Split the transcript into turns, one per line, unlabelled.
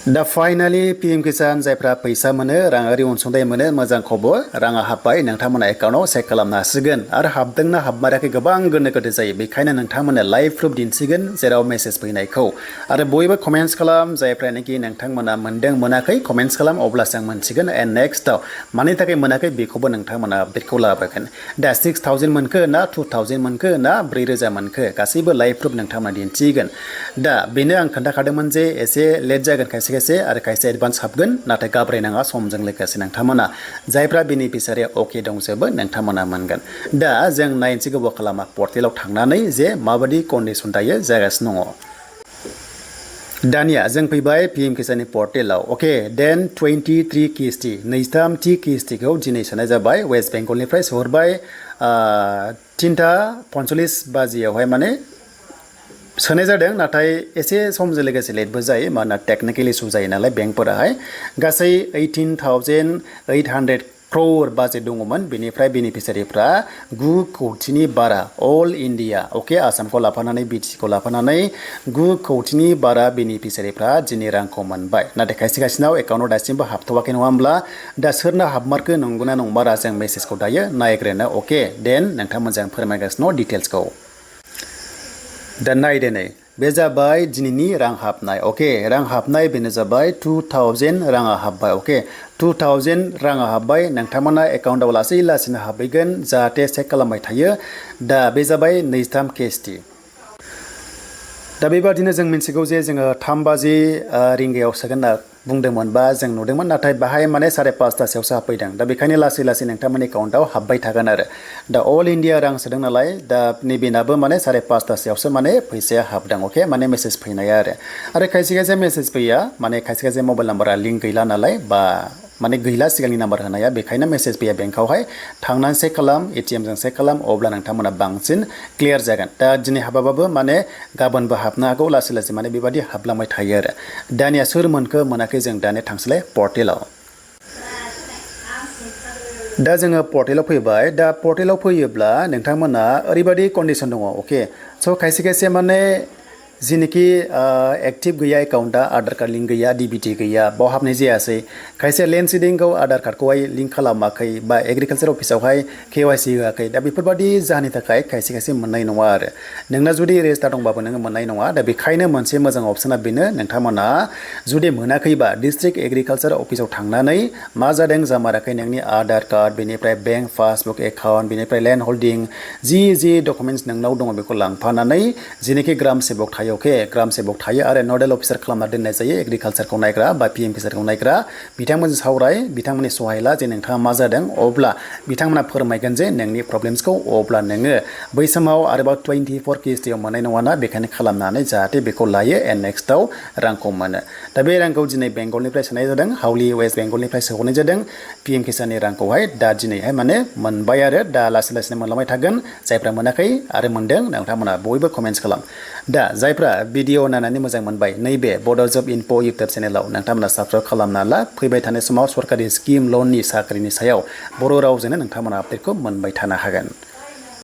दा finally PM किसान जायफ्रा फैसा मोनो राङारि अनसुंथाइ मोनो मोजां खबर राङा हाबबाय नोंथांमोना एकाउन्टआव चेक खालामनो हासिगोन आरो हाबदोंना हाबमाराखै गोबां गोनो गोथो जायो बेखायनो नोंथांमोना लाइभ प्रुफ दिन्थिगोन जेराव मेसेज फैनायखौ आरो बयबो कमेन्ट्स खालाम जायफ्रानोखि नोंथांमोना मोनदों मोनाखै कमेन्ट्स खालाम अब्लासो आं मोनसिगोन एन्ड नेक्स्टआव मानि थाखाय मोनाखै बेखौबो नोंथांमोना आपडेटखौ लाबोगोन दा 6000 मोनखो ना 2000 मोनखो ना 4000 मोनखो गासैबो लाइभ प्रुफ नोंथांमोना दिन्थिगोन दा बेनो आं खोन्थाखादोंमोन जे एसे लेट जागोन खायसे आरो खायसे एडभान्स हाबगोन नाथाय गाब्रायनाङा समजों लोगोसे नोंथांमोना जायफ्रा बेनिफिसियारिया अके दंजोबो नोंथांमोना मोनगोन दा जों नायनोसै गोबाव खालामा पर्टेलाव थांनानै जे माबायदि कन्डिसन दायो जागासिनो दङ दानिया जों फैबाय पीएम किसाननि पर्टेलाव अके देन 23 किस्ति 23 किस्तिखौ दिनै सोनाय जाबाय वेस्ट बेंगलनिफ्राय सहरबाय 3:45 बाजियावहाय माने सोनाय जादों नाथाय एसे समजों लोगोसे लेटबो जायो मानोना टेक्निकेल इसु जायो नालाय बेंकफोराहाय गासै 18,800 क्र'र बाजेट दङमोन बेनिफ्राय बेनिफिसियारिफ्रा 9 कौटिनि बारा अल इन्डिया अके आसामखौ लाफानानै बिटिसिखौ लाफानानै 9 कौटिनि बारा बेनिफिसियारिफ्रा दिनै रांखौ मोनबाय नाथाय खायसेनाव एकाउन्टआव दासिमबो हाबथ'वाखै नङा होमब्ला दा सोरना हाबमारखो नंगौना नंमारा जों मेसेजखौ दायो नायग्रोनो अके देन नोंथांमोनजों फोरमायगासिनो डिटेल्सखौ दा नायदो नै बे जाबाय दिनैनि रां हाबनाय अके रां हाबनाय बेनो जाबाय 2000 राङा हाबबाय अके 2000 राङा हाबबाय नोंथांमोना एकाउन्टआव लासैनो हाबहैगोन जाहाथे चेक खालामबाय थायो दा बे जाबाय 23 किस्ति दा बेबादिनो जों मिन्थिगौ जे जोङो 3 बाजि रिंगायाव सोगोन होनना बुंदोंमोन बा जों नुदोंमोन नाथाय बाहाय माने 5:30 हाबफैदों दा बेखायनो लासै नोंथांमोननि एकाउन्टआव हाबबाय थागोन आरो दा अल इन्डिया रां सोदों नालाय दा नैबेनाबो माने 5:30 माने फैसाया हाबदों अके माने मेसेज फैनाया आरो खायसे मेसेज फैया माने खायसे मबाइल नाम्बारा लिंक गैला नालाय बा माने गैला सिगांनि नाम्बार होनाया बेखायनो मेसेज फैया बेंकआवहाय थांनानै चेक खालाम एटिएम जों चेक खालाम अब्ला नोंथांमोना बांसिन क्लियार जागोन दा दिनै हाबाबाबो माने गाबोनबो हाबनो हागौ लासै माने बेबादि हाबलांबाय थायो आरो दानिया सोर मोनखो मोनाखै जों दानिया थांसैलाय पर्टेलाव दा जोङो पर्टेलाव फैबाय दा पर्टेलाव फैयोब्ला नोंथांमोना ओरैबायदि कन्डिसन दङ अके स' खायसे माने जिनोखि एक्टिभ गैया एकाउन्टआ आधार कार्ड लिंक गैया डिबिटि गैया बाव हाबनाय जायासै खायसे लेन्ड सिडिंखौ आधार कार्डखौहाय लिंक खालामाखै बा एग्रिकालचार अफिसावहाय केवाइसि होआखै दा बेफोरबायदि जाहोननि थाखाय खायसे मोननाय नङा आरो नोंना जुदि रेजिस्टार दंबाबो नोङो मोननाय नङा दा बेखायनो मोनसे मोजां अपसना बेनो नोंथांमोना जुदि मोनाखैबा डिस्ट्रिक्ट एग्रिकालचार अफिसाव थांनानै मा जादों जामाराखै नोंनि आधार कार्ड बेनिफ्राय बेंक पासबुक एकाउन्ट बेनिफ्राय लेन्ड हल्डिं जि डकुमेन्ट्स नोंनाव दङ बेखौ लांफानानै जिनोखि ग्राम सेबक थायो अके ग्राम सेबक थायो आरो नडेल अफिसार खालामना दोननाय जायो एग्रिकालचारखौ नायग्रा बा पीएम किसानखौ नायग्रा बिथांमोनजों सावराय बिथांमोननि सहाय ला जे नोंथाङा मा जादों अब्ला बिथांमोना फोरमायगोन जे नोंनि प्रब्लेम्सखौ अब्ला नोङो बै समाव आरोबाव 24 किस्तियाव मोननाय नङाना बेखायनो खालामनानै जाहाथे बेखौ लायो एन्ड नेक्स्टआव रांखौ मोनो दा बे रांखौ दिनै बेंगलनिफ्राय सोनाय जादों हावलि वेस्ट बेंगलनिफ्राय सोहरनाय जादों पीएम किसाननि रांखौहाय दा दिनैहाय माने मोनबाय आरो दा लासैनो मोनलांबाय थागोन जायफ्रा मोनाखै आरो मोनदों नोंथांमोना बयबो कमेन्ट्स खालाम दा जायफ्रा भिडिअ नायनानै मोजां मोनबाय नैबे बड' जब इनफो इउटुब चेनेलाव नोंथांमोना साबस्क्राइब खालामना ला फैबाय थानाय समाव सरकारि स्किम लननि साख्रिनि सायाव बर' रावजोंनो नोंथांमोना आपडेटखौ मोनबाय थानो हागोन